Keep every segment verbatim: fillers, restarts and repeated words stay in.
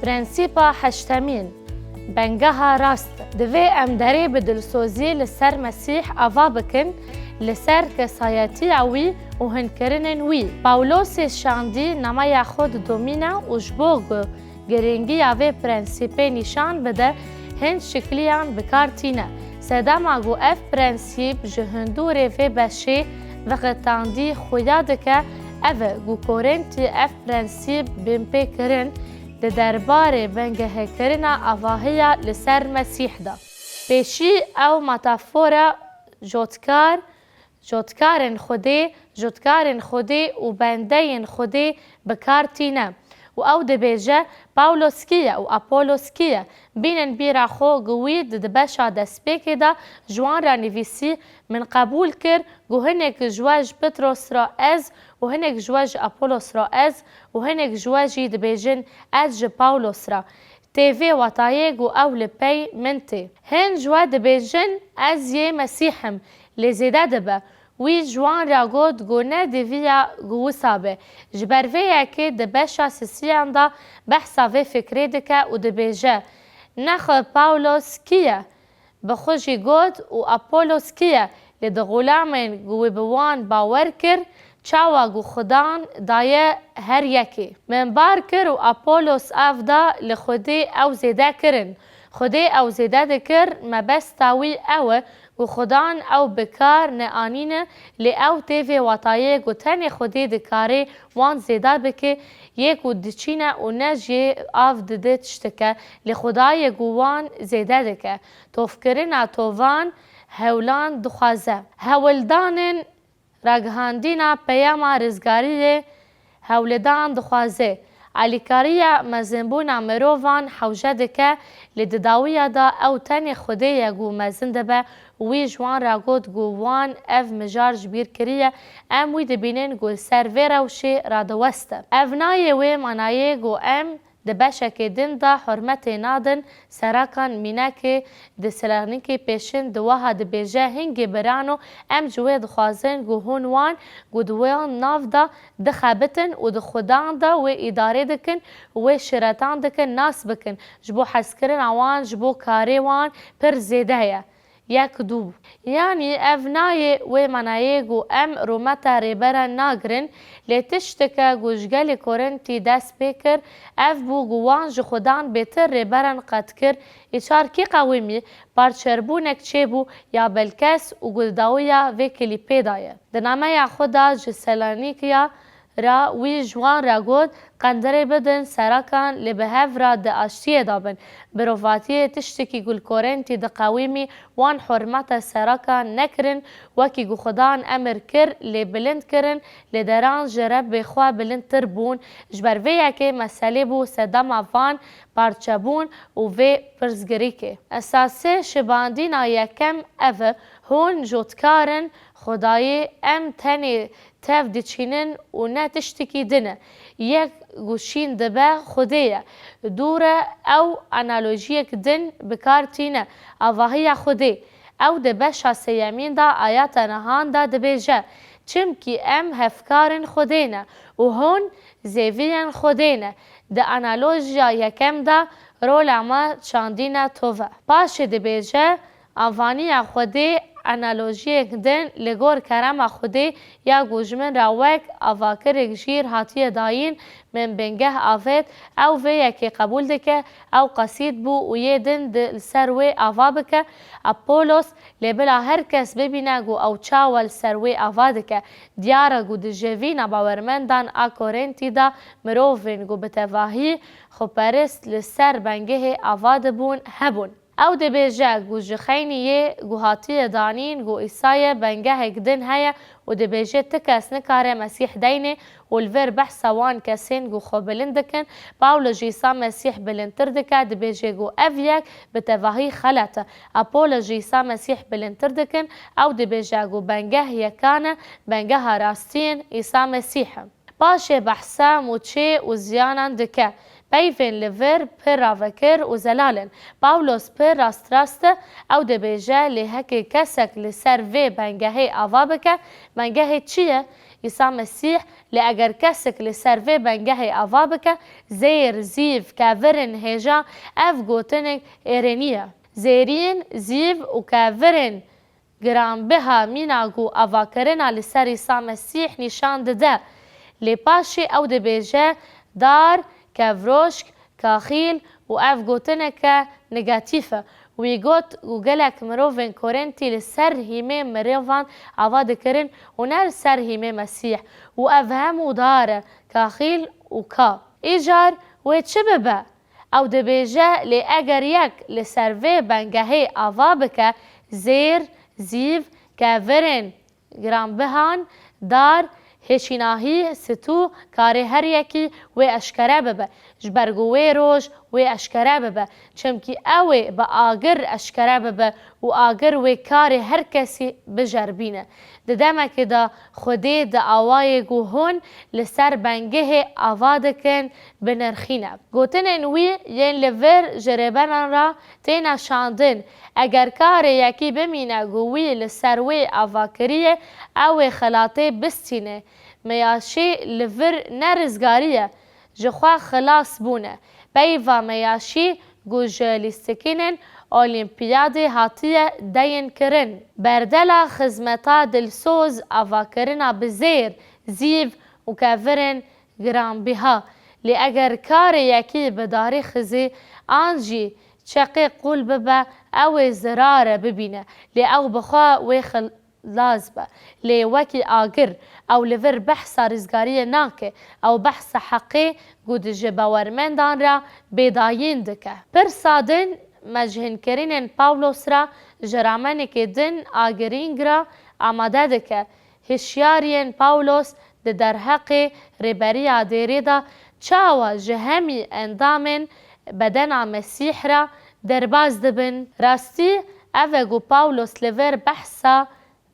Prensîpa heştemîn, bengeha rast. Divê em derê bi dilsozî li ser Mesîh ava bikin, li ser kesayetiya wî û hinkirinên wî. Pawlosê şandî nameya xwe didomîne û ji bo ku girîngiya vê prensîpê nîşan bide, hin şikliyan bi kar tîne. Sedema ku ev prensîp ji hundurê vê beşê veqetandî xuya dike, ev e ku Korintî ev prensîp binpê kirin, di derbarê bengehekirina avahiya li ser Mesîh de. Pêşî ew metafora jotkar, jotkarên Xwedê, jotkarên Xwedê û bendeyên Xwedê bi kar tîne û ew dibêje, Pawlos kî ye û Apolos kî ye? Bînin bîra xwe ku wî di, di beşa destpêkê de ji wan re nivîsî, Min qebûl kir ku hinek ji we ji Petros re ez û hinek ji we ji Apolos re ez û hinek ji we jî dibêjin, Ez ji Pawlos re. Tê vê watayê ku ew li pey min tê. Hin ji we dibêjin, Ez yê Mesîh im, lê zêde dibe. Wî ji wan re got ku ne diviya ku wisa be. Ji ber vê yekê di beşa sisiyan de behsa vê fikrê dike û dibêje, Nexwe Pawlos kî ye? Bi xwe jî got, Û Apolos kî ye? Lê di xulamên ku wê bi wan bawer kir, çawa ku Xudan daye her yekê. Min bar kir û Apolos av da, li Xwedê ew zêde kirin. Xwedê ew zêde dikir, mebesta wî ew e ku Xudan ew bi kar neanîne, lê ew tê vê watayê ku tenê Xwedê dikare wan zêde bike, yê ku diçîne û ne jê av dide tiştike, lê Xwedayê ku wan zêde dike. Tovkirina tovan hewlan dixwaze. Hewldanên ragihandîna peyama rizgariyê hewldan dixwaze. Alîkariya mezinbûna mirovan hewce dike, lê di dawiya de ew tenê Xwedê ye ku mezin dibe. Wî ji wan re got ku wan ev mijar ji bîr kiriye. Em wî dibînin ku li ser vê rewşê radiweste. Ev nayê wê manayê ku em Di beşekê din de hurmetê nadin serakan mînekê di Selanikê pêşin di wiha dibêje, Hingê birano, em ji wê dixwazin ku hûn wan ku di wan nav de dixebitin û di xudan de wê îdarê dikin û wê şiretan dikin nas bikin. Ji bo hezkirina wan, ji bo karê wan pir zêde ye. Yek dû. Yanî ev nayê wê manayê ku em rûmeta rêberan nagirin, lê tiştike ku ji gelê Korintî dest pê kir, ev bû ku wan ji xudan bêtir rêberan qet kir, îcar kî qewimî, parçerbûnek çêbû ya belkes û ku di dawiya vê klîpê de ye. Di nameya xwe de ji Selanîkiya re wî ji wan re got, Qenderê bidin serakan, lê bi hev re di aştiyê de bin. Birovatiyê tiştekî ku li Korintî diqewimî, wan hurmeta serakan nekirin, wekî ku xudan emir kir, lê bilind kirin, lê deran ji Rebbê xwe bilindtir bûn. Ji ber vê yekê meselê bû sedema van parçebûn û vê pirsgirîkê. Esasê şibandîna yekem ev e, hûn cotkar in, Xwedayê em tenê tev diçînin û ne tiştekî din e. Yek ku şîn dibe Xwedê ye. Dû re ew analojiyek din bi kar tîne, avahiya Xwedê. Ew di beşa sêyemîn de ayeta nihan de dibêje, Çimkî em hevkarên Xwedê ne û hûn zêviyên Xwedê ne. Di analojiya yekem de rola me çandîne tov e. Paşê dibêje, Avaniya Xwedê analojiyek din li gor kerema Xwedê ya ku ji min re wek avakirek jîr hatiye dayîn, min bingeh avêt, ew vê yekê qebûl dike, ew qesîd bû û yê din di li ser wê ava bike. Apolos, lê bila her kes bibîne ku ew çawa li ser wê ava dike. Diyar e ku di jêvîna bawermendan a Korintî de mirovên ku bi tevahî xweperist li ser bengehê ava dibûn hebûn. Ew dibêje ku ji xeynî yê ku hatiye danîn ku Îsa ye bengehek din heye û dibêje ti kes nikare Mesîh deynê û li vir behsa wan kesên ku xwe bilind dikin, Pawlo ji Îsa Mesîh bilindtir dike, dibêje ku ev yek bi tevahî xelet e. Apolo ji Îsa Mesîh bilindtir dikin, ew dibêje ku bengeh yekan e, bengeha rastiyên Îsa Mesîh e. Paşê behsa mûçê û ziyanan dike. Peyvên li vir pir ravekir û zelal in. Pawlos pir rastrast e, ew dibêje, lê heke kesek li ser vê bengehê ava bike, bengehê çi ye? Îsa Mesîh, lê eger kesek li ser vê bengehê ava bike, zêr, zîv, kevirin, hêja, ev gotinek êrê niye. Zêrîn, zîv û kevirin giranbiha mîna ku avakirina li ser Îsa Mesîh nîşan dide. Lê paşê ew dibêje, dar, kevroşk, kaxîl û ev gotineke negatîf e. Wî got ku gelek mirovên Korintî li ser hîmê mirovan ava dikirin û ne li ser hîmê Mesîh û ev hemû dar e, kaxîl û ka. Îcar wê çi bibe? Ew dibêje, lê eger yek li ser vê bengehê ava bike, zêr, zîv, kevirên giranbihan, dar, hêşînahî, stû, karê her yekî wê eşkere bibe. Ji ber ku wê roj wê eşkere bibe. Çimkî ew ê bi agir eşkere bibe û agir wê karê her kesî bijeribîne. Di demekê de Xwedê di awayê ku hûn li ser bengehê ava dikin, binirxîne. Gotinên wî yên li vir ji rêberan re têne şandin. Eger karê yekî bimîne ku wî li ser wê ava kiriye, ew ê xelatê bistîne. Meyaşî li vir ne rizgarî ye, ji xwe xilas bûne. Peyva meyaşî ku ji lîstikînên Olîmpiyadê hatiye deyin kirin. Berdela xizmeta dilsoz, avakirina bi zêr, zîv û kevirên giranbiha. Lê eger karê yekî bi darî xizî an jî çeqê qûl bibe, ew ê zirare bibîne. Lê ew bi xwe wê xilas be. Lê wekî agir, ew li vir behsa rizgariyê nake. Ew behsa heqê ku di ji bawermendan re bêdayîn dike. Pirsa din, me ji hinkirinên Pawlos re ji ramenekê din a girîng re amade dike. Hişyariyên Pawlos di derheqê rêberiya dêrê de çawa ji hemî endamên bedena Mesîh re derbas dibin? Rastî ev e ku Pawlos li vir behsa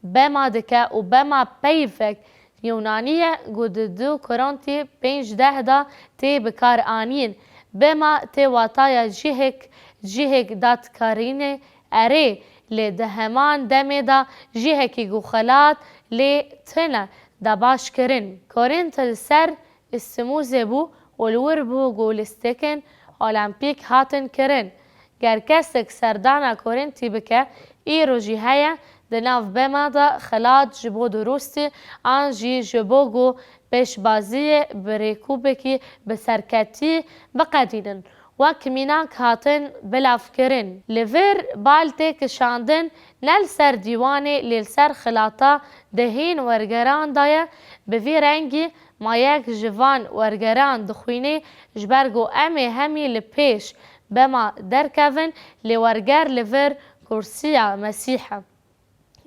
bema dike û bema peyvek Yûnanî ye ku di du Korintî pênc deh de tê bikaranîn. Bema tê wataya cihek, cihek dadkarînê, erê, lê di heman demê de cihekî ku xelat lê tune dabaş kirin. Korint li ser îstimûzê bû û li wir bû ku lîstikên olempîk hatin kirin. Ger kesek serdana Korintî bike, îro jî heye, di nav bema de xelat ji bo durustî an jî ji bo ku pêşbaziyê bi rêkûbekî bi serketî biqedînin, wek mînak hatin bilavkirin. Li vir bal tê kişandin, ne li ser dîwanê, lê li ser xilata di hîn wergeran de ye. Bi vî rengî, ma yek ji van wergeran dixwînê, ji ber ku em ê hemî li pêş bema derkevin, lê werger li vir kursiya Mesîh e.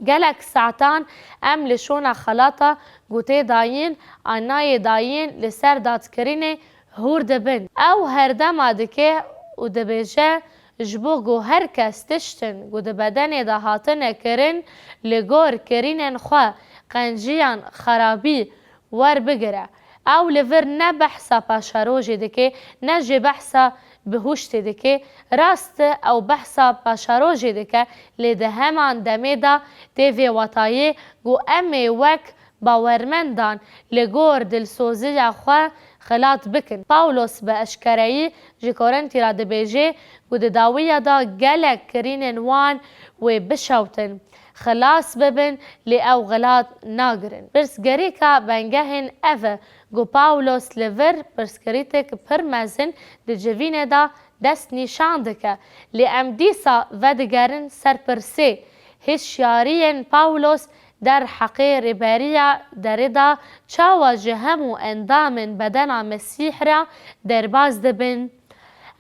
Gelek saetan em li şûna xelata ku tê dayîn, a nayê dayîn li ser dadkirinê hûr dibin. Ew her dema dike û dibêje, ji bo ku her kes tiştin ku di bedenê de hatine kirin, li gor kirinên xwe, qenciyan, xerabî, werbigire. Ew li vir ne behsa paşerojê dike, ne jî behsa bihuştê dike. Rast e, ew behsa paşerojê dike, lê di heman demê de tê vê watayê ku em ê wek bawermendan li gor dilsoziya xwe xelat bikin. Pawlos bi eşkereyî ji Korintî re dibêje ku di dawiya de gelek kirînên wan wê bişewtin, xilas bibin, lê ew xelat nagirin. Pirsgirêka bengehên ev e ku Pawlos li vir pirsgirêtek pir mezin di civînê de dest nîşan dike. Lê em dîsa vedigerin ser pirsê, hişyariyên Pawlos derheqê rêberiya derê de çawa ji hemû endamên bedena Mesîh re derbas dibin?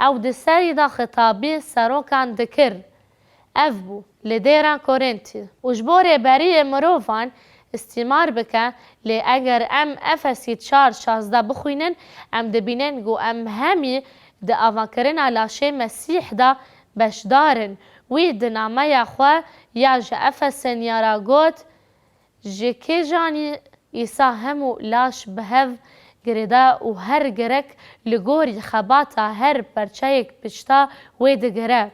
Ew di serî de xitabî serokan dikir. Ev bû li dêra Korintî. Û ji bo rêberiyê mirovan îstîmar bike, lê eger em Efesî çar şazdeh bixwînin, em dibînin ku em hemî di avakirina laşê Mesîh de beşdar in. Wî di nameya xwe ya ji Efesiniya re got, Ji kîjanî Îsa hemû laş bi hev girêde û her girek li gorî xebata her perçeyek pişta wê digire.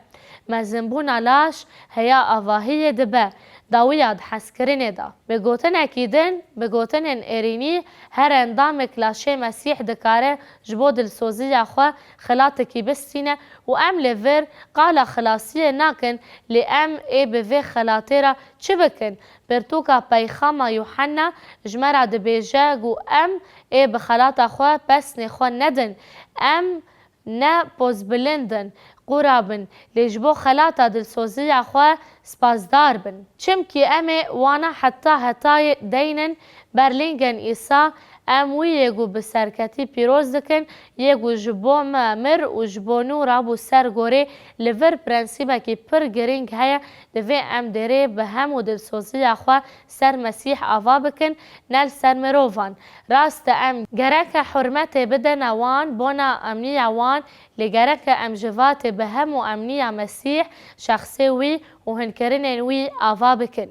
Mezinbûna laş heya avahiyê dibe dawiya di hezkirinê de. Bi gotinekî din, bi gotinên êrînî, her endamek laşê Mesîh dikare ji bo dilsoziya xwe xelatekî bistîne û em li vir qala xilasiyê nakin, lê em ê bi vê xelatê re çi bikin? Pirtûka peyxama Yuhanna ji me re dibêje ku em ê bi xelata xwe pesnê xwe nedin. Em ne pozbilind in, qura bin, lê ji bo xelata dilsoziya xwe spasdar bin. Çimkî em ê wana heta hetayê deynin ber lingên Îsa, em wî yê ku bi serketî pîroz dikin, yê ku ji bo me mir û ji bo nû rabû ser gorê, li vir prensîbekî pir girîng heye, divê em dêrê bi hemû dilsoziya xwe ser Mesîh ava bikin, ne li ser mirovan. Rast e, em gereke hurmetê bidene wan, bona emniya wan, lê gereke em ji vatê bi hemû emniya Mesîh, şexsê wî û hinkirinên wî ava bikin.